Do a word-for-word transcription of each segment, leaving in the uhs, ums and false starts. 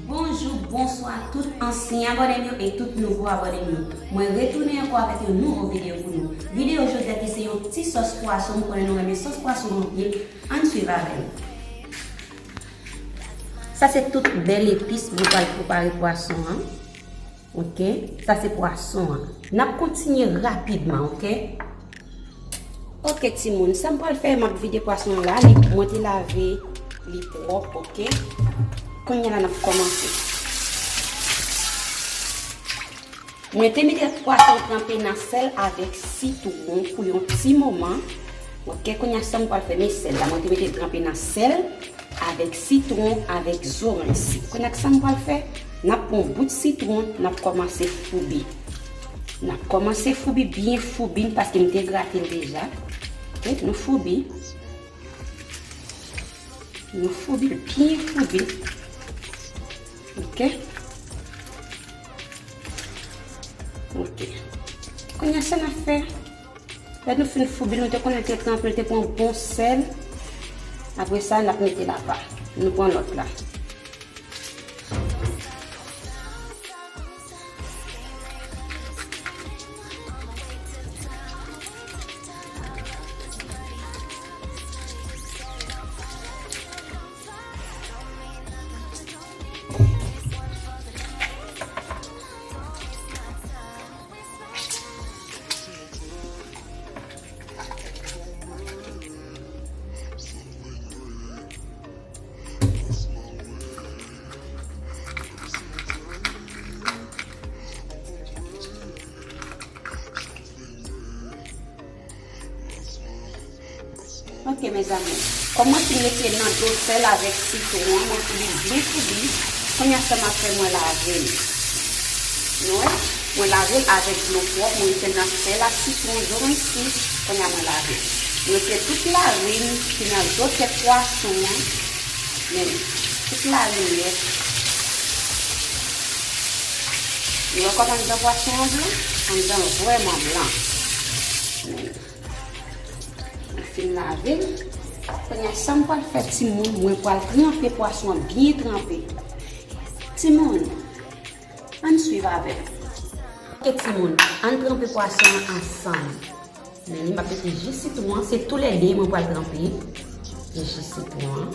Bonjou, bonswa tout ansyen abòne m yo e tout nouvo abòne m yo. Mwen retounen ankò avèk yon nouvo videyo pou nou. Videyo jodi a ki se yon ti sòs pwason, m konnen nou renmen sòs pwason anpil. Ann swiv avè m. Sa se tout bèl epis pou nou pral prepare pwason an. Ok, sa se pwason an. N ap kontinye rapidman, ok? Ok, timoun, sa m pral fè, m ap vide pwason an la, li, mwen te lave li pwòp, ok? Kounye a la, n ap kòmanse. Mwen te mete pwason tranpe nan sèl avèk sitwon pou yon ti moman. Ok, kounye a sa m pral fè, men sèl la, mwen te mete tranpe nan sèl avèk sitwon, avèk zoranj sik. Kounye a sa m pral fè, n ap pran yon bout sitwon, n ap kòmanse foubi. N ap kòmanse foubi, byen foubi l, paske m te grate l deja. Ok, nou foubi. Nou foubi l, byen foubi. Ok. Ok. Kounye a sa n ap fè. Lè nou fin foubi l, nou te konnen l te tranpe, l te pran bon sèl. Apre sa, n ap mete l apa. Nou pran lòt la. Ok, mezanmi. Kòm mwen fin mete nan dlo sèl avèk sitwon an, mwen foubi byen foubi. Kounye a sa m ap fè, mwen lave l. Nou wè? Mwen lave l avèk dlo pwòp, mwen mete nan sèl ak sitwon, zoranj sik. Kounye a mwen lave l. Mwen mete tout larin ki nan dlo tèt pwason an. Men, tout larin nèt. Nou wè kòman anndan pwason an blan? Anndan vrèman blan. Men. Mwen fin lave l. Kounye a, sa m pral fè, timoun, mwen pral tranpe pwason an byen tranpe. Timoun, ann swiv avè m. Ok, timoun, ann tranpe pwason an ansanm. Men li, m ap mete ji sitwon an, se toulède mwen pral tranpe. E ji sitwon an.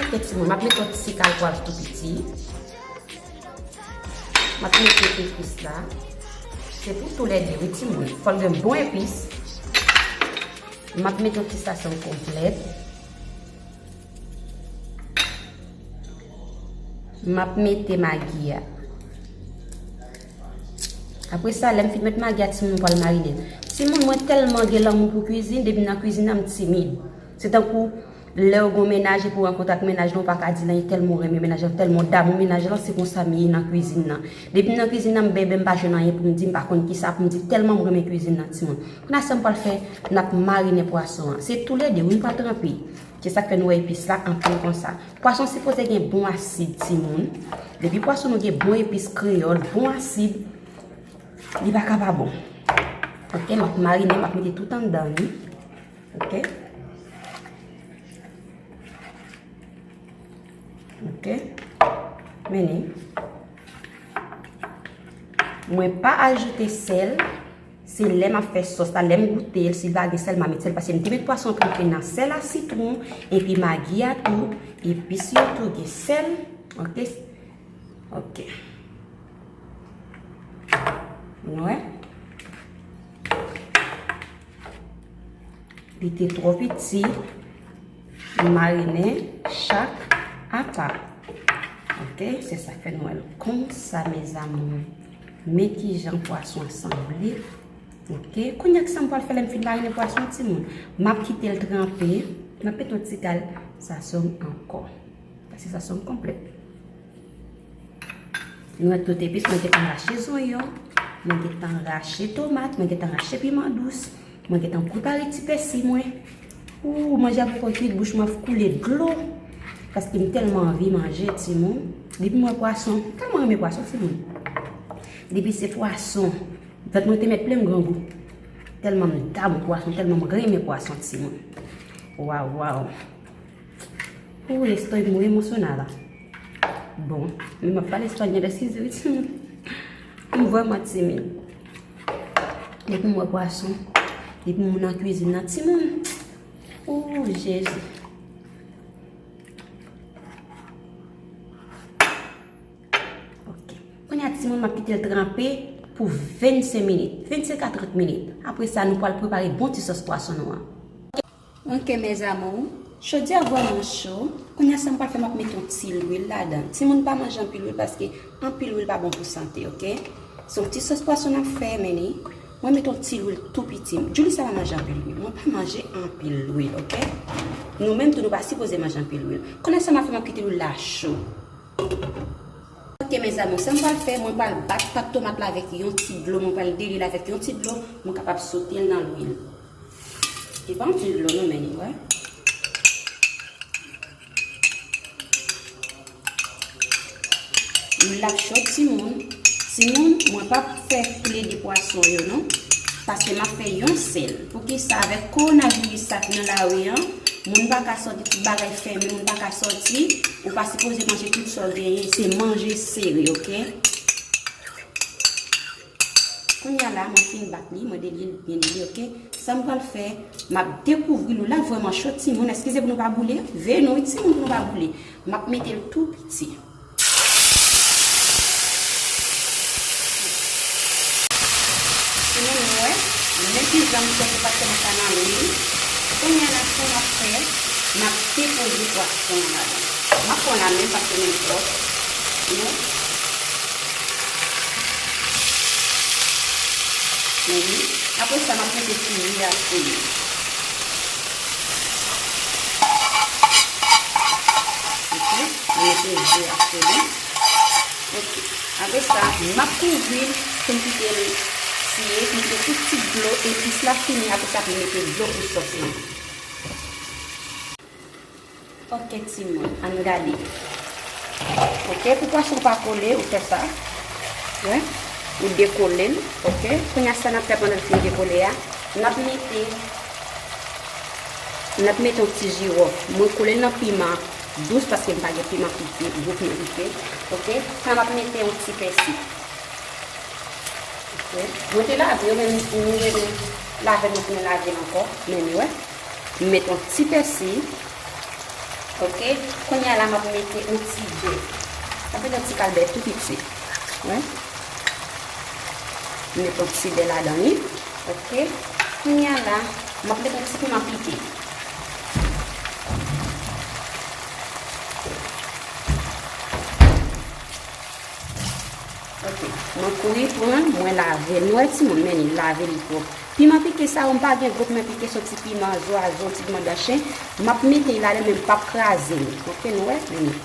Ok, timoun, m ap mete yon ti kal pwav tou piti. M ap mete epis la. Se pou toulède, wi, timoun. Fò l gen bon epis. M ap mete yon ti sazon konplèt. M ap mete magi a. Apre sa, lè m fin met magi a, timoun, m pral marine l. Timoun, mwen tèlman gen lanmou pou kwizin, depi m nan kwizin nan, m timid. Se tankou lè w gen yon mennaj epi w rankontre ak mennaj lan, ou pa ka di l anyen, tèlman w renmen mennaj lan, tèlman w damou mennaj lan, se konsa m ye nan kwizin nan. Depi m nan kwizin nan, m bèbè, m pa jwenn anyen pou m di, m pa konn kisa pou m di, tèlman m renmen kwizin nan, timoun. Kounye a sa m pral fè, n ap marinen pwason an. Se toulède, wi, m pral tranpe. Se sa k fè nou wè epis la anpil konsa. Pwason sipoze gen bon asid, timoun. Depi pwason nou gen bon epis kreyòl, bon asid, li pa ka pa bon. Ok, m ap marinen, m ap mete tout anndan li. Ok. Ok. Men li. Mwen pa ajoute sèl. Se lè m ap fè sòs la, lè m goute l, si l pa gen sèl, m a met sèl, paske m te met pwason tranpe nan sèl a sitwon, epi magi a tou, epis yo tou gen sèl. Ok. Ok. Nou wè? Li te twò piti. M marinen chak apa. Ok, se sa k fè nou wè l konsa, mes amours. Men kijan pwason an sanble. Ok, kounye a ki sa m pral fè lè m fin marinen pwason an, timoun? M ap kite l tranpe. M ap mete yon ti kal sazon ankò. Sa se sazon konplèt. Nou wè tout epis, mwen gentan rache zonyon, mwen gentan rache tomat, mwen gentan rache piman dous, mwen gentan prepare ti pèsi mwen. Ooh, manje a poko kwit, bouch mwen ap koule dlo. Paske m tèlman anvi manje, timoun. Depi m wè pwason, m tèlman renmen pwason, timoun. Depi se pwason, vant mwen te mèt plen m grangou. Tèlman m damou pwason, tèlman m renmen pwason, timoun. Waw, waw. Ooh, lespanyòl mwen emosyonal la. Bon, men m ap pale espanyòl, eskize wi timoun. M vrèman timid. Depi m wè pwason, depi m nan kwizin nan, timoun. Ooh, Jezi. Ok. Kounye a, timoun, m ap kite l tranpe pou vennsenk minit, vennsenk a trant minit. Apre sa, nou pral prepare bon ti sòs pwason nou an. Ok, mes amours, chodyè a vrèman cho. Kounye a, sa m pral fè, m ap mete yon ti lwil ladan. Timoun, pa manje anpil lwil paske anpil lwil pa bon pou sante, ok? Se yon ti sòs pwason n ap fè, men ni. Mwen mete yon ti lwil tou piti. Julie sa pa manje anpil lwil. Mwen pa manje anpil lwil, ok? Nou menm tou, nou pa sipoze manje anpil lwil. Kounye a, sa m ap fè, m ap kite lwil la cho. Ok, mes amours, sa m pral fè, mwen pral bat pat tomat la avèk yon ti dlo, mwen pral deli l avèk yon ti dlo, mwen kapab sote l nan lwil. E pa yon ti dlo non, men li, wè. Lwil la ap cho, timoun. Timoun, mwen p ap fè plede pwason yo non, paske m ap fè yon sèl. Poukisa? Avèk kowonaviris sa ki nan lari an, moun pa ka sòti, tout bagay fèmen, moun pa ka sòti, ou pa sipoze manje tout sa w genyen, se manje sere, ok? Kounye a la, mwen fin bat li, mwen delye l byen delye, ok? Sa m pral fè, m ap dekouvri lwil la vrèman cho, timoun. Eskize pou nou pa boule. Veye nou, wi, timoun, pou nou pa boule. M ap mete l tou piti. Timoun, nou wè, men ki jan m fè pou pa fè mwen ta nan lwil. Kounye a la, sa m ap fè, m ap depoze pwason an ladan. M ap pran la menm paske men m pwòp. Nou wè? Men wi. Apre sa, m ap mete ti ji a sou li. Ok, m mete ji a sou li. Ok. Apre sa, m ap kouvri l pou m kite l siye, pou m kite tout ti dlo epis la fini. Apre sa, pou m mete dlo pou sòs lan. Ok, timoun, ann gade. Ok, pou pwason pa kole, ou fè sa. Wè, ou dekole l. Ok, kounye a sa n ap fè pandan l fin dekole a, n ap mete, n ap mete yon ti jiwòf. Mwen kole l nan piman dous paske m pa gen piman pike, gwo piman pike. Ok, sa m ap mete yon ti pèsi. Ok. Mwen te lave yo, men nou renmen lave, mwen tounen lave l ankò. Men nou wè. M met yon ti pèsi. Ok. Kounye a la, m ap mete yon ti bè. M ap mete yon ti kal bè tou piti. Wè. M met yon ti bè ladan li. Ok. Kounye a la, m ap met yon ti piman pike. Ok. Mwen kouri pran, mwen lave l. Nou wè timoun, men li lave li pwòp. Piman pike sa yo, m pa gen gwo piman pike, se yon ti piman zwazo, ti piman dan chen. M ap mete l ladan, men m p ap kraze l. Ok, nou wè? Men li.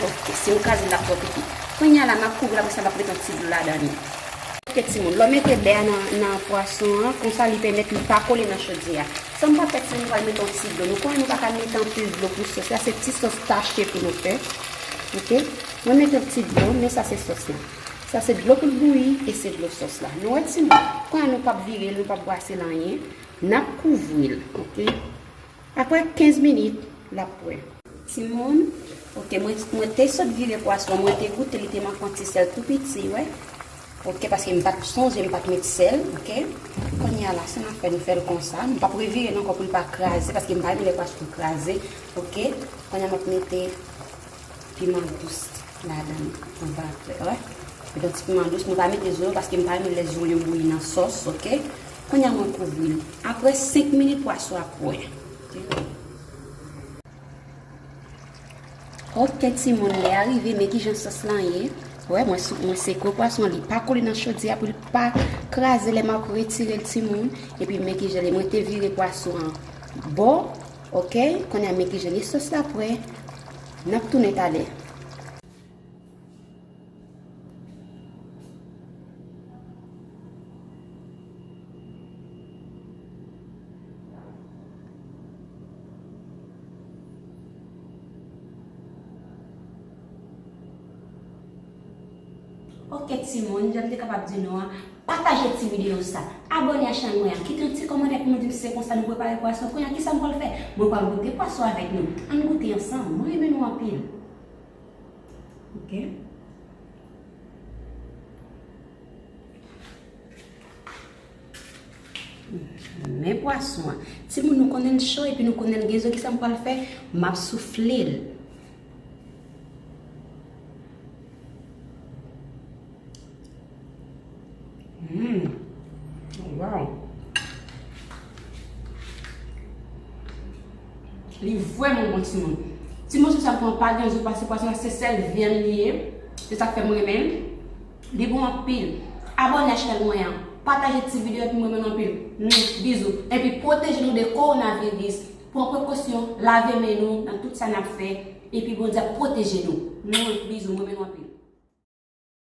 Ok, si m kraze l, l ap twò pike. Kounye a la, m ap kouvri l, apre sa, m ap mete yon ti dlo ladan li. Ok, timoun, lè w mete bè a nan, nan pwason an, konsa li pèmèt li pa kole nan chodyè a. Sa m pral fè, timoun, m pral mete yon ti dlo. Nou konnen nou pa ka mete anpil dlo pou sòs la, se ti sòs tache pou nou fè. Ok? Mwen mete yon ti dlo, men sa se sòs la. Sa se dlo pou l bouyi e se dlo sòs la. Nou wè, timoun? Kounye a nou p ap vire l, nou p ap brase l anyen. N ap kouvri l, ok? Apre kenz minit, l ap prè. Timoun, ok, mwen, mwen te sot vire pwason, mwen te goute, li te manke yon ti sèl tou piti, wè. Ok, paske m pa t sonje, m pa t met sèl, ok. Kounye a la, sa n ap fè, nou fè l konsa. M p ap revire l ankò pou l pa kraze, paske m pa renmen lè pwason kraze, ok. Kounye a m ap mete piman dous ladan l pou vapè, wè. Met yon ti piman dous, mwen pa mete zo yo paske m pa renmen lè zo yo bouyi nan sòs, ok. Kounye a mwen kouvri l. Apre senk minit, pwason ap prè. Ok, timoun, lè a rive, men kijan sòs lan ye. Wè, mwen sou, mwen seke pwason an, li pa kole nan chodyè a pou l pa kraze lè m ap retire l, timoun. Epi men kijan l ye, mwen te vire pwason an bò. Ok, kounye a men kijan l ye, sòs la prè. N ap tounen talè. Ok timoun, jan m te kapab di nou an, pataje ti videyo sa. Abòne a chanèl mwen an. Kite yon ti kòmantè pou nou di m si se konsa nou prepare pwason. Kounye a, kisa m pral fè? Mwen pral goute pwason avèk nou. Ann goute ansanm. Mwen renmen nou anpil. Ok. Men pwason an. Timoun, nou konnen l cho epi nou konnen l gen zo. Kisa m pral fè? M ap soufle l. Mm. Wow. Li vrèman bon, timoun. Timoun, se sa pran pa gen zo pase pwason an, se sèl vyann li ye. Se sa k fè m renmen l. Li bon anpil. Abòne a chanèl mwen an. Pataje ti videyo epi m renmen nou anpil. Mm, bizou. Epi pwoteje nou de kowonaviris. Pran prekosyon, lave men nou nan tout sa n ap fè. Epi Bondye ap pwoteje nou. Mm, bizou, m renmen nou anpil.